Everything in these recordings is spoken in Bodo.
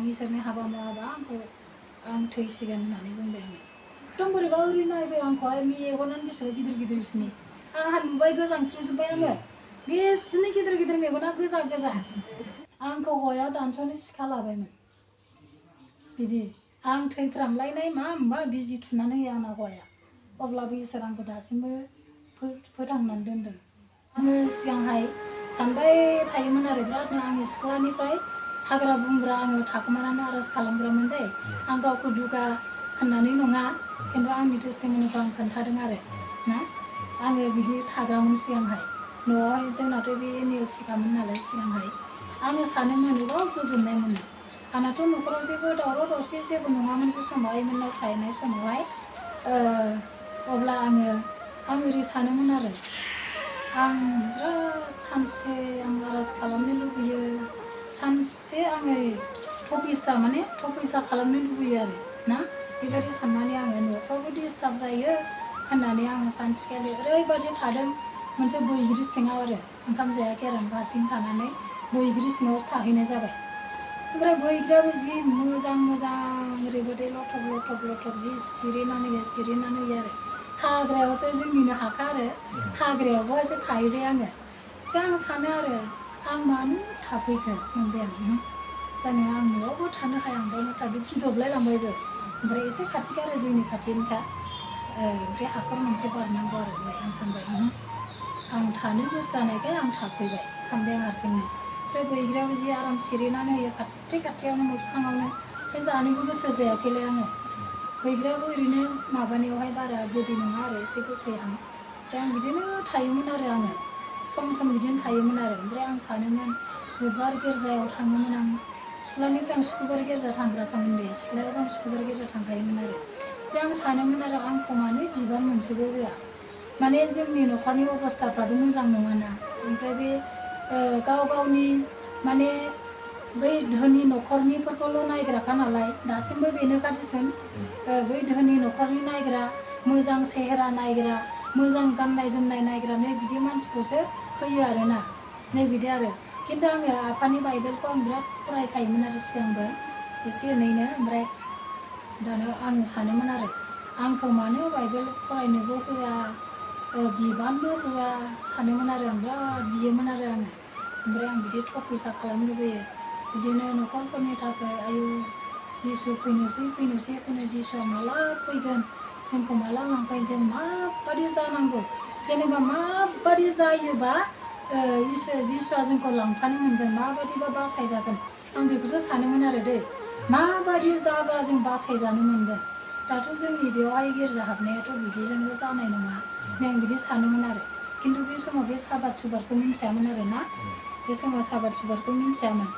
इसोरनि हाबा मावाबा आं थैसिगोन होननानै बुंबाय आङो। एकदम बोरैबा ओरै नायबाय आंखौहाय मेगनानो बेसेबा गिदिर गिदिरसिनि आंहा नुबाय गोजांस्रिवजोब्बाय आङो बेसेनि गिदिर गिदिर मेगना गोजा गोजा आंखौ हौवाया दानस'नो सिखा लाबायमोन बिदि आं थैफ्रामलायनाय मा होमबा बिजि थुनानै होयो आंना हौवाया अब्लाबो इसोर आंखौ दासिमबो फोथांनानै दोनदों। आङो सिगांहाय सानबाय थायोमोन आरो बिरादनो आङो सिख्लानिफ्राय हाग्रा बुंग्रा आङो थाखोमानानै आर'ज खालामग्रामोन दै आं गावखौ दुगा होननानै नङा खिन्थु आंनि टेस्टिमनिखौ आं खोन्थादों आरो ना आङो बिदि थाग्रामोन सिगांहाय न'आवहाय जोंनाथ' बे नेवसिखामोन नालाय सिगांहाय आङो सानोमोन एबा गोजोननाय मोनो आंनाथ' न'खराव जेबो दावराव दावसि जेबो नङामोन बे समाव आइमोननाव थानाय समावहाय अब्ला आं ओरै सानोमोन आरो आं बिराद सानसे आं आर'ज खालामनो लुबैयो सानसे आङो थफैसा खालामनो लुबैयो आरो ना बेबायदि साननानै आङो न'फ्रावबो डिस्टार्ब जायो होननानै आङो सानसेखालि ओरैबायदि थादों मोनसे बैग्रि सिङाव आरो ओंखाम जायाखै आरो फास्टिं थानानै बैग्रि सिङावसो थाहैनाय जाबाय ओमफ्राय बैग्रियाबो जि मोजां ओरैबायदि लथब जि सिरिनानै होयो आरो हाग्रायावसो जोंनिनो हाखा आरो हाग्रायावबोसो थाहैबाय आङो दा आं सानो आरो आं मानो थाफैखो नंबाय आं जानो आं न'आवबो थानो हाया आं बावनो थादों गिदबलाय लांबायबो ओमफ्राय एसे खाथिखा आरो जोंनि खाथिनिखा ओमफ्राय हाखर मोनसे बारनांगौ आरो बेहाय आं सानबाय आं थानो गोसो जानायखाय आं थाफैबाय सानबाय आं हारसिंनो ओमफ्राय बैग्रियाबो जि आराम सिरिनानै होयो खाथियावनो मोखाङावनो ओमफ्राय जानोबो गोसो जायाखैलाय आङो बैग्रियाबो ओरैनो माबानायावहाय बारा गोदै नङा आरो एसे गोखैहां ओमफ्राय आं बिदिनो थायोमोन आरो आङो सम बिदिनो थायोमोन आरो ओमफ्राय आं सानोमोन बुधबार गिर्जायाव थाङोमोन आं सिख्लानिफ्राय आं सुक्रुबार गिर्जा थांग्राखामोन दे सिख्लायावबो आं सुक्रुबार गिर्जा थांखायोमोन आरो ओमफ्राय आं सानोमोन आरो आंखौ मानो बिबान मोनसेबो होआ माने जोंनि न'खरनि अबस्थाफ्राबो मोजां नङाना ओमफ्राय बे गावनि माने बै धोनि न'खरनिफोरखौल' नायग्राखा नालाय दासिमबो बेनोखा दिसुन बै धोनि न'खरनि नायग्रा मोजां सेहेरा नायग्रा मोजां गाननाय जोमनाय नायग्रानो बिदि मानसिखौसो होयो आरोना नै बिदि आरो खिन्थु आङो आफानि बाइबेलखौ आं बिराद फरायखायोमोन आरो सिगांबो एसे एनैनो ओमफ्राय दाना आङो सानोमोन आरो आंखौ मानो बाइबेल फरायनोबो होआ बिबानबो होआ सानोमोन आरो आं बिराद बियोमोन आरो आङो ओमफ्राय आं बिदि थफैसा खालामनो लुबैयो बिदिनो न'खरफोरनि थाखाय आयु जिसु फैनोसै जिसुआ माला फैगोन जोंखौ माला लांफैगोन जों माबादि जानांगौ जेनेबा माबादि जायोबा जिसुआ जोंखौ लांफानो मोनगोन माबादिबा बासायजागोन आं बेखौसो सानोमोन आरो दै माबादि जाबा जों बासायजानो मोनगोन दाथ' जोंनि बेवहाय गिर्जा हाबनायाथ' बिदिजोंबो जानाय नङा आं बिदि सानोमोन आरो खिन्थु बे समाव बे साबाद सुबादखौ मिन्थियामोन आरो ना बे समाव साबाद सुबादखौ मिन्थियामोन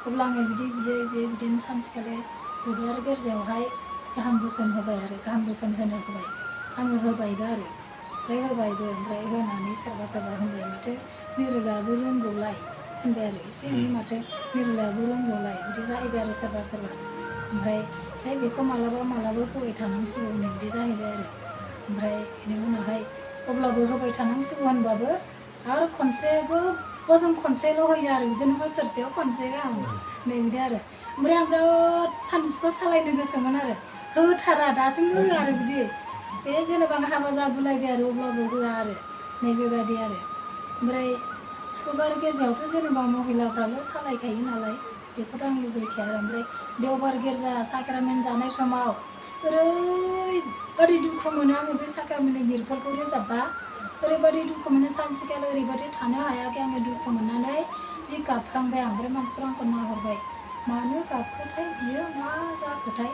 अब्ला आङो बिदिनो सानसेखालि बुधबार गिर्जायावहाय गाहाम बोसोन होबाय आरो गाहाम बोसोन होनो होबाय आङो होबायबो आरो ओमफ्राय होनानै सोरबा होनबाय माथो निरुलायाबो रोंगौलाय होनबाय आरो एसे एनै माथो निरुलायाबो रोंगौलाय बिदि जाहैबाय आरो सोरबा ओमफ्राय बेखौ मालाबा होबाय थानांसिगौ बिदि जाहैबाय आरो ओमफ्राय बेनि उनावहाय अब्लाबो होबाय थानांसिगौ होनबाबो आरो जों खनसेल' होयो आरो बिदिनो बोसोरसेयाव खनसे गाहाम नै बिदि आरो ओमफ्राय आं बिराद सानसेखौ सालायनो गोसोमोन आरो होथारा दासिमबो होआ आरो बिदि बे जेनेबा आं हाबा जागुलायबाय आरो अब्लाबो होआ आरो नै बेबायदि आरो ओमफ्राय सुक्रुबार गिर्जायावथ' जेनेबा महिलाफ्राल' सालायखायो नालाय बेखौथ' आं लुबैखाया आरो ओमफ्राय देवबार गिर्जा साक्रामेन्ट जानाय समाव ओरैबादि दुखु मोनो आङो बे साक्रामेन्टनि गितफोरखौ रोजाबबा ओरैबादि दुखु मोनो सानसेखालि ओरैबादि थानो हायाखै आङो दुखु मोननानै जि गाबफ्लांबाय आं ओमफ्राय मानसिफ्रा आंखौ नाहरबाय मानो गाबखोथाय बियो मा जाखोथाय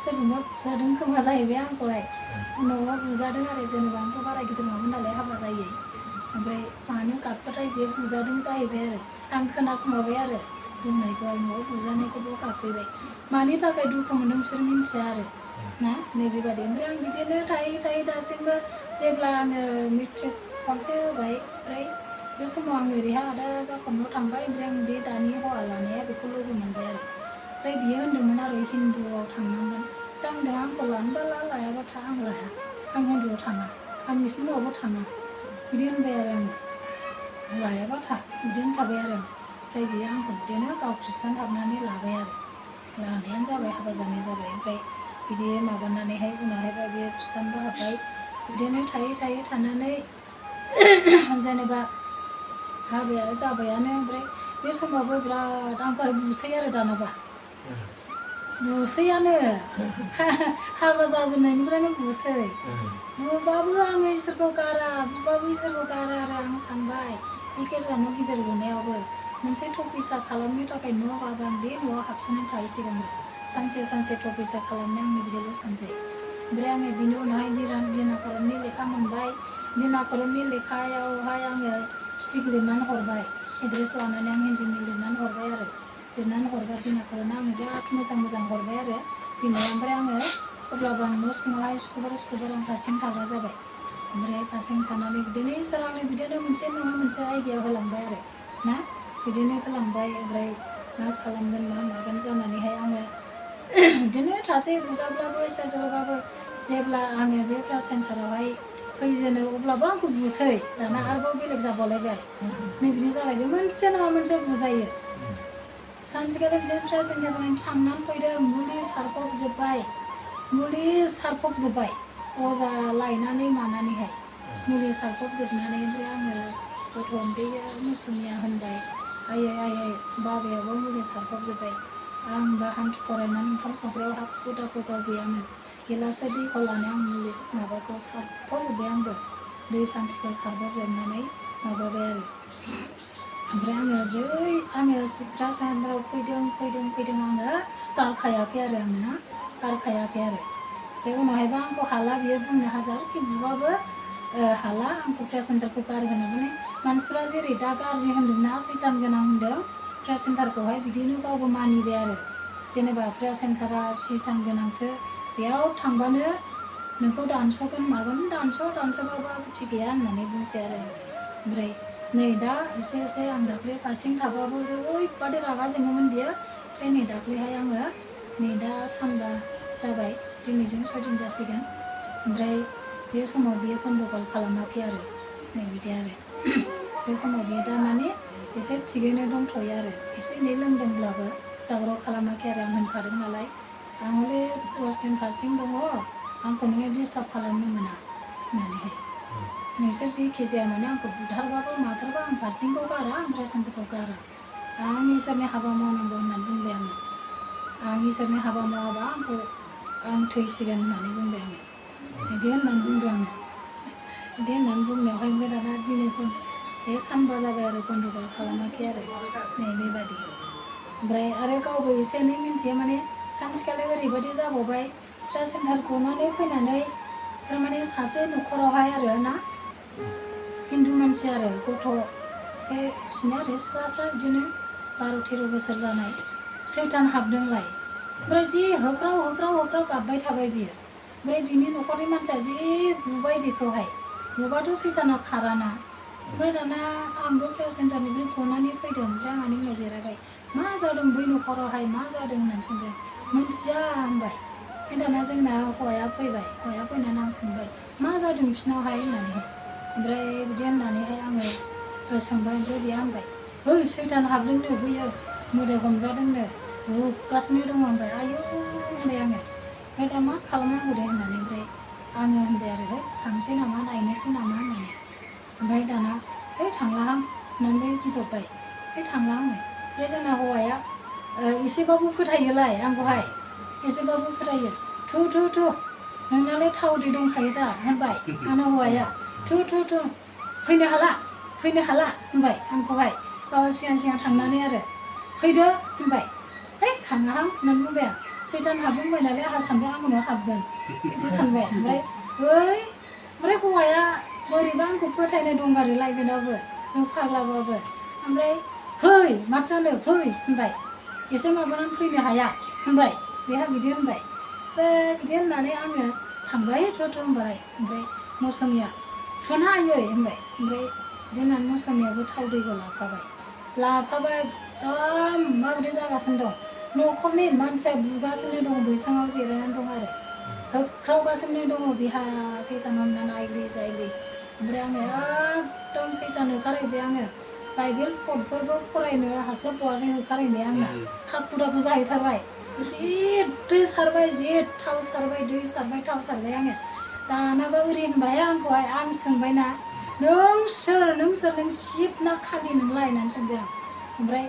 सोरजोंबा बुजादों खोमा जाहैबाय आंखौहाय न'आव बुजादों आरो जेनेबा आंथ' बारा गिदिर नङामोन नालाय हाबा जायै ओमफ्राय मानो गाबखोथाय बियो बुजादों जाहैबाय आरो आं खोनाखुमाबाय आरो बुंनायखौहाय न'आव बुजानायखौबो गाबफैबाय मानि थाखाय दुखु मोनदों बिसोर मिन्थिया आरो ना नै बेबादि ओमफ्राय आं बिदिनो थायै दासिमबो जेब्ला आङो मेट्रिक खनसे होबाय ओमफ्राय बे समाव आं ओरैहाय आदा जाख'नाव थांबाय ओमफ्राय आं बे दानि हौवा लानाया बेखौ लोगो मोनबाय आरो ओमफ्राय बियो होनदोंमोन आरो हिन्दुआव थांनांगोन ओमफ्राय आं होनदों आंखौ लानोबा लायाबा था आं लाया आं हिन्दुआव थाङा आं नोंसिनि न'आवबो थाङा बिदि होनबाय आरो आङो लायाबा था बिदि होनखाबाय आरो ओमफ्राय बियो आंखौ बिदिनो गाव खृष्टान हाबनानै लाबाय आरो हाबा जानाय जाबाय ओमफ्राय बिदि माबानानैहाय उनावहायबा बे खृष्टानबो हाब्बाय बिदिनो थायै थानानै जेनेबा हाबाया जाबायानो ओमफ्राय बे समावबो बिराद आंखौहाय बुसै आरो दानाबा बुसैयानो हाबा जाजेननायनिफ्रायनो बुसै बुबाबो आङो इसोरखौ गारा बुबाबो इसोरखौ गारा आरो आं सानबाय बे गिर्जानाव गिदिर लुनायावबो मोनसे टपिसा खालामनो थाखाय न' बाबा आं बे न'आव हाबसोनानै थाहैसिगोन सानसे टपिसा खालामनो आंनि बिदिल' सानसै ओमफ्राय आङो बिनि उनावहाय दिनाकरननि लेखा मोनबाय दिनाकरननि लेखायावहाय आङो स्टिक लिरनानै हरबाय एड्रेस लानानै आं हिन्दीनि लिरनानै हरबाय आरो लिरनानै हरबा दिनाकरना आंनो बिराद मोजां हरबाय आरो दिनै ओमफ्राय आङो अब्लाबो आं न' सिङावहाय सुखुबार आं फारसेथिं थाग्रा जाबाय ओमफ्राय फारसेथिं थानानै बिदिनो इसोर आंनो बिदिनो मोनसे नङा मोनसे आइडिया होलांबाय आरो ना बिदिनो होलांबाय ओमफ्राय मा खालामगोन मा मागोन जानानैहाय आङो बिदिनो थासै बुजाब्लाबो सेरजाब्लाबो जेब्ला आङो बे प्रा सेन्टारावहाय फैजेनो अब्लाबो आंखौ बुसै दाना आरोबाव बेलेग जाबावलायबाय नै बिदि जाबाय बे मोनसे नङा मोनसे बुजायो सानसेखालि बिदिनो प्रा सेन्टाराव थांनानै फैदों मुलि सारफबजोब्बाय अजा लायनानै मानानैहाय मुलि सारफबजोबनानै ओमफ्राय आङो गथ' उन्दैया मौसुमिया होनबाय आयै बाबायाबो मुलि सारफबजोब्बाय आंबा हान्थु फरायनानै ओंखाम संग्रायाव हाखु दाखु गावबायामोन गिलाससे दैखौ लानानै आं मुलि माबाखौ सारफबजोब्बाय आंबो दै सान्थिखौ सारफबजोबनानै माबाबाय आरो ओमफ्राय आङो प्रा सेन्टाराव फैदों आङो गारखायाखै आरो ओमफ्राय उनावहायबा आंखौ हाला बियो बुंनो हाजारखि बुबाबो हाला आंखौ प्रा सेन्टारखौ गारहोनो माने मानसिफ्रा जेरै दा गाज्रि होन्दोंना सैतान गोनां होन्दों प्रा सेन्टारखौहाय बिदिनो गावबो मानिबाय आरो जेनेबा प्रा सेन्टारा सैतान गोनांसो बेयाव थांबानो नोंखौ दानस'गोन मागोन दानस'बाबो थिग गैया होननानै बुंसै आरो ओमफ्राय नै दा एसे आं दाख्लै फास्टिं थाबाबो ओरैबादि रागा जोङोमोन बियो ओमफ्राय नै दाख्लैहाय आङो नै दा सानबा जाबाय दिनैजों 6 दिन जासिगोन ओमफ्राय बे समाव बियो गन्दगल खालामाखै आरो नै बिदि आरो बे समाव बियो दा माने एसे थिगैनो दंथ'यो आरो एसे एनै लोंदोंब्लाबो दावराव खालामाखै आरो आं होनखादों नालाय आं हले 10 दिन फास्टिं दङ आंखौ नोङो डिस्टार्ब खालामनो मोना होननानैहाय नोंसोर जेखि जाया माने आंखौ बुथारबाबो माथारबा आं फास्टिंखौ गारा ओमफ्राय सेन्टारखौ गारा आं इसोरनि हाबा मावनांगौ होननानै बुंबाय आं इसोरनि हाबा मावाबा आं थैसिगोन होननानै बुंबाय आङो बिदि होननानै बुंदों आङो बिदि होननानै बुंनायावहाय ओमफ्राय दाना दिनै बे सानबा जाबाय आरो गन्दगल खालामाखै आरो नै बेबादि ओमफ्राय आरो गावबो एसे एनै मिन्थियो माने सानसेखालि ओरैबायदि जाबावबाय प्रा सेन्टार गनानै फैनानै थारमाने सासे न'खरावहाय आरो ना हिन्दु मानसि आरो गथ' एसे सिना आरो सिख्लासा बिदिनो 12-13 बोसोर जानाय सैतान हाबदोंलाय ओमफ्राय जि होख्राव गाबबाय थाबाय बियो ओमफ्राय बिनि न'खरनि मानसिया जि बुबाय बेखौहाय बुबाथ' सैताना खाराना ओमफ्राय दाना आंबो प्रा सेन्टारनिफ्राय गनानै फैदों ओमफ्राय आंहानि उनाव जिरायबाय मा जादों बै न'खरावहाय मा जादों होननानै सोंदों मोनथिया होनबाय ओमफ्राय दाना जोंना हौवाया फैनानै आं सोंबाय मा जादों बिसिनावहाय होननानैहाय ओमफ्राय बिदि होननानैहाय आङो सोंबाय ओमफ्राय बेहा होनबाय सैतान हाबदोंनो बैयो मोदाय हमजादोंनो बुगासिनो दङ होनबाय आयौ होनबाय आङो ओमफ्राय दा मा खालामनांगौ दे होननानै ओमफ्राय आङो होनबाय आरो थांसै नामा नायनोसै नामा होननानै ओमफ्राय दाना थांलाहां होननानै गिदबबाय थांला होनबाय ओमफ्राय जोंना हौवाया एसेबाबो फोथायोलाय आंखौहाय एसेबाबो फोथायो थु नोंनालाय थावदै दंखायो दा होनबाय आंना हौवाया थु फैनो हाला होनबाय आंखौहाय गावहा सिगां थांनानै आरो फैदो होनबाय थाङाहां होननानै बुंबाय आं सैतान हाबदोंबाय नालाय आंहा सानबाय आं उनाव हाबगोन बिदि सानबाय ओमफ्राय हौवाया बोरैबा आंखौ फोथायनाय दं आरो लायबेनावबो जों फाग्लाबाबो ओमफ्राय फै माथो जानो फै होनबाय एसे माबानानै फैनो हाया होनबाय बेहा बिदि होनबाय बिदि होननानै आङो थांबाय थ' होनबाय ओमफ्राय मौसुमिया थुना हायै होनबाय ओमफ्राय बिदि होननानै मौसुमियाबो थाव दैखौ लाफाबाय एकदम माबायदि जागासिनो दं न'खरनि मानसिया बुगासिनो दं बैसाङाव जिरायनानै दं आरो होख्रावगासिनो दङ बिहा सैतान हाबनानै आइग्लि जायग्लि ओमफ्राय आङो एकदम सैतान होखारहैबाय आङो बाइबेल पदफोरबो फरायनो हास्लाबबावासै होखारहैनाया आंना हाखु दाखु जाहैथारबाय जि दै सारबाय जि थाव सारबाय दै सारबाय थाव सारबाय आङो दानाबा ओरै होनबाय आंखौहाय आं सोंबायना नों सोर नों शिब ना खालि नोंलाय होननानै सोंबाय आं ओमफ्राय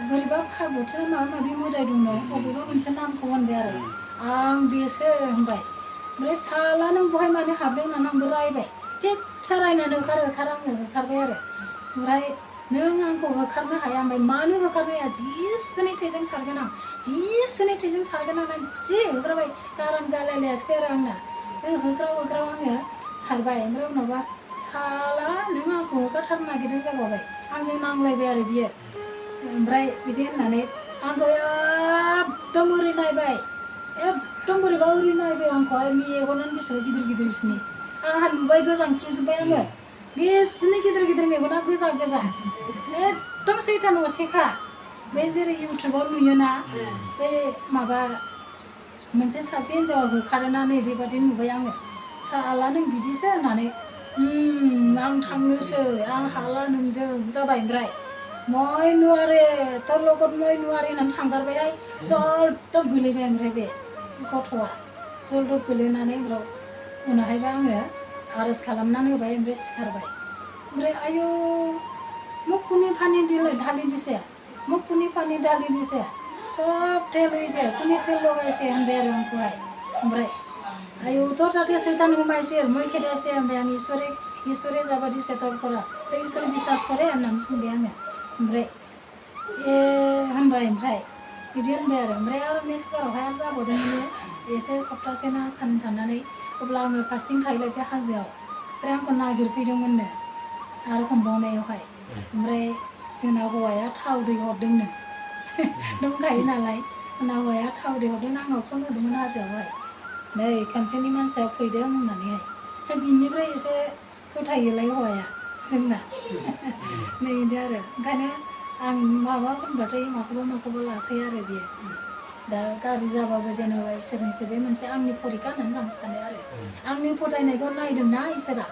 बोरैबा फागुथि माबा माबि मोदाय दंनो बबेबा मोनसे नामखौ होनबाय आरो आं बेसो होनबाय ओमफ्राय साला नों बहाय मानो हाबदों होननानै आंबो रायबाय थिगसे रायनानै होखार आङो होखारबाय आरो ओमफ्राय नों आंखौ होखारनो हाया ओमफ्राय मानो होखारनो हाया जिसुनि थैजों सारगोन आं जिसुनि थैजों सारगोन आं जि होग्राबाय गारां जालायलायाखिसै आरो आंना होग्राव आङो सारबाय ओमफ्राय उनावबा साला नों आंखौ होखारथारनो नागिरदों जाबावबाय आंजों नांलायबाय आरो बियो ओमफ्राय बिदि होननानै आंखौ एकदम ओरै नायबाय एकदम बोरैबा ओरै नायबाय आंखौहाय मेगनानो बेसेबां गिदिर गिदिरसिनि आंहा नुबाय गोजांस्रिवजोब्बाय आङो बेसेनि गिदिर गिदिर मेगना गोजा एकदम सैथान असेखा बे जेरै इउटुबाव नुयोना बे माबा मोनसे सासे हिन्जावा होखारोना नै बेबादि नुबाय आङो साला नों बिदिसो होननानै आं थांनोसै आं हाला नोंजों जाबाय ओमफ्राय মই নোৱাৰে তোৰ লগত মই নোৱাৰে होननानै थांगारबायहाय जलदब गोलैबाय ओमफ्राय बे गथ'आ जलदब गोलैनानै उनावहायबा आङो आर'ज खालामनानै होबाय ओमफ्राय सिखारबाय ओमफ्राय आयौ मुखुनि पानी ढाली दिसे मुखुनि पानी ढाली दिसे सब तेल होइसे कुनि तेल लगाइसे होनबाय आरो आंखौहाय ओमफ्राय आयौ তোর তাতে শয়তান ঘুমাইছিল মই খেদাইছে ओमफ्राय आं ঈশ্বৰে যাব দিছে তোर পৰা তই ঈশ্বৰ বিশ্বাस কৰে होननानै सोंबाय आङो ओमफ्राय होनबाय ओमफ्राय बिदि होनबाय आरो नेक्स्ट बारावहाय आरो जाबावदों बियो एसे सप्तासे ना सान थानानै अब्ला आङो फास्टिं थाहैलायबाय हाजोआव ओमफ्राय आंखौ नागिरफैदोंमोननो आरो हमबावनायावहाय ओमफ्राय जोंना हौवाया थाव दै हरदोंनो दंखायो नालाय जोंना हौवाया थाव दै हरदों आंनाव फन हरदोंमोन हाजोआवहाय नै खनसेनि मानसिया फैदों होननानैहाय बिनिफ्राय एसे फोथायोलाय हौवाया जोंना नै बिदि आरो ओंखायनो आं माबा होनबाथाय माखौबा लासै आरो बियो दा गाज्रि जाबाबो जेनेबा इसोरनिसो बे मोनसे आंनि फरिखा होननानै आं सानो आरो आंनि फोथायनायखौ नायदोंना इसोरा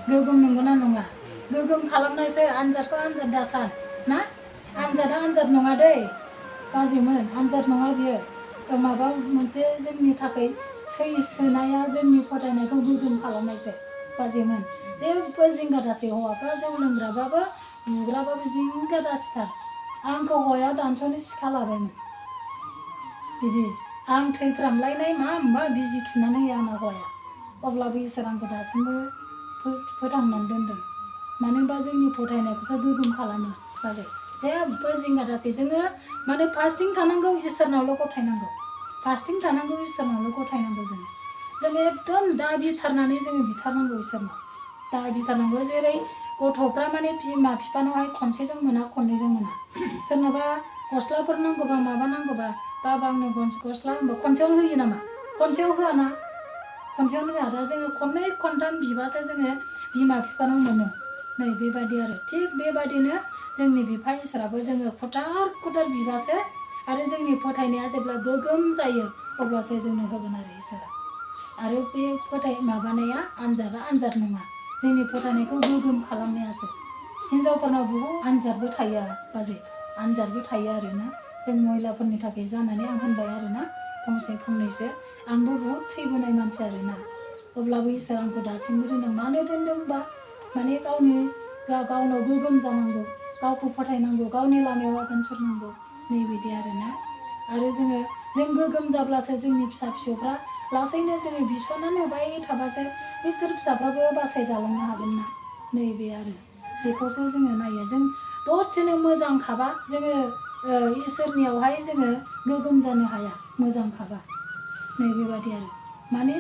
गोगोम नंगौना नङा गोगोम खालामनायसो आनजादखौ आनजाद दासान ना आनजादा आनजाद नङा दै बाजैमोन आनजाद नङा बियो माबा मोनसे जोंनि थाखाय सोनाया जोंनि फोथायनायखौ गोगोम खालामनायसो बाजैमोन जेबो जिंगा दासै हौवाफ्रा जौ लोंग्राबाबो बुग्राबाबो जिंगा दासिथार आंखौ हौवाया दानस'नो सिखा लाबायमोन बिदि आं थैफ्रामलायनाय मा बिजि थुनानै होयो आंना हौवाया अब्लाबो इसोर आंखौ दासिमबो फोथांनानै दोनदों मानो होनबा जोंनि फोथायनायखौसो गोगोम खालामो बाजै जेबो जिंगा दासै जोङो माने फास्टिं थानांगौ इसोरनावल' गथायनांगौ फास्टिं थानांगौ इसोरनावल' गथायनांगौ जों एकदम दाबिथारनानै जोङो बिथारनांगौ इसोरनाव दाबिथारनांगौ जेरै गथ'फ्रा माने बिमा बिफानावहाय खनसेजों मोना खननैजों मोना सोरनोबा गस्लाफोर नांगौबा माबा नांगौबा बाबा आंनो गस्ला होनबा खनसेयावनो होयो नामा खनसेयाव होआना खनसेयावनो होआ दा जोङो खननै खनथाम बिबासो जोङो बिमा बिफानाव मोनो नै बेबायदि आरो थिग बेबायदिनो जोंनि बिफा इसोराबो जोङो खटार बिबासो आरो जोंनि फोथायनाया जेब्ला गोगोम जायो अब्लासो जोंनो होगोन आरो इसोरा आरो बे माबानाया आनजादा आनजाद नङा जोंनि फोथायनायखौ गोगोम खालामनायासो हिनजावफोरनाव बहुद आनजादबो थायो बाजै आनजादबो थायो आरोना जों महिलाफोरनि थाखाय जानानै आं होनबाय आरोना फंनैसो आंबो बहुद सैबोनाय मानसि आरोना अब्लाबो इसोर आंखौ दासिमबो दोनदों मानो दोनदोंबा माने गावनाव गोगोम जानांगौ गावखौ फोथायनांगौ गावनि लामायाव आगान सुरनांगौ नैबिदि आरोना आरो जों गोगोम जाब्लासो जोंनि फिसा फिसौफ्रा लासैनो जोङो बिस'नानै होबाय थाबासो बिसोर फिसाफ्राबो बासायजालांनो हागोन ना नैबे आरो बेखौसो जोङो नायो जों दसेनो मोजां खाबा जोङो इसोरनियावहाय जोङो गोगोम जानो हाया मोजां खाबा नैबेबादि आरो माने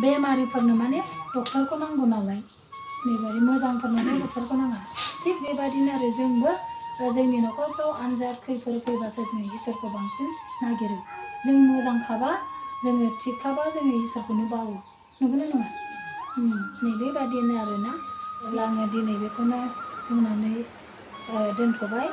बेमारिफोरनो माने डक्टरखौ नांगौ नालाय नैबादि मोजांफोरनो डक्टरखौ नाङा थिग बेबादिनो आरो जोंबो जोंनि न'खरफ्राव आनजाद खैफोद फैबासो जोङो इसोरखौ बांसिन नागिरो जों मोजां खाबा जोङो थिग खाबा जोङो इसोरखौनो बावो नंगौना नङा नैबेबादिनो आरोना अब्ला आङो दिनै बेखौनो बुंनानै दोनथ'बाय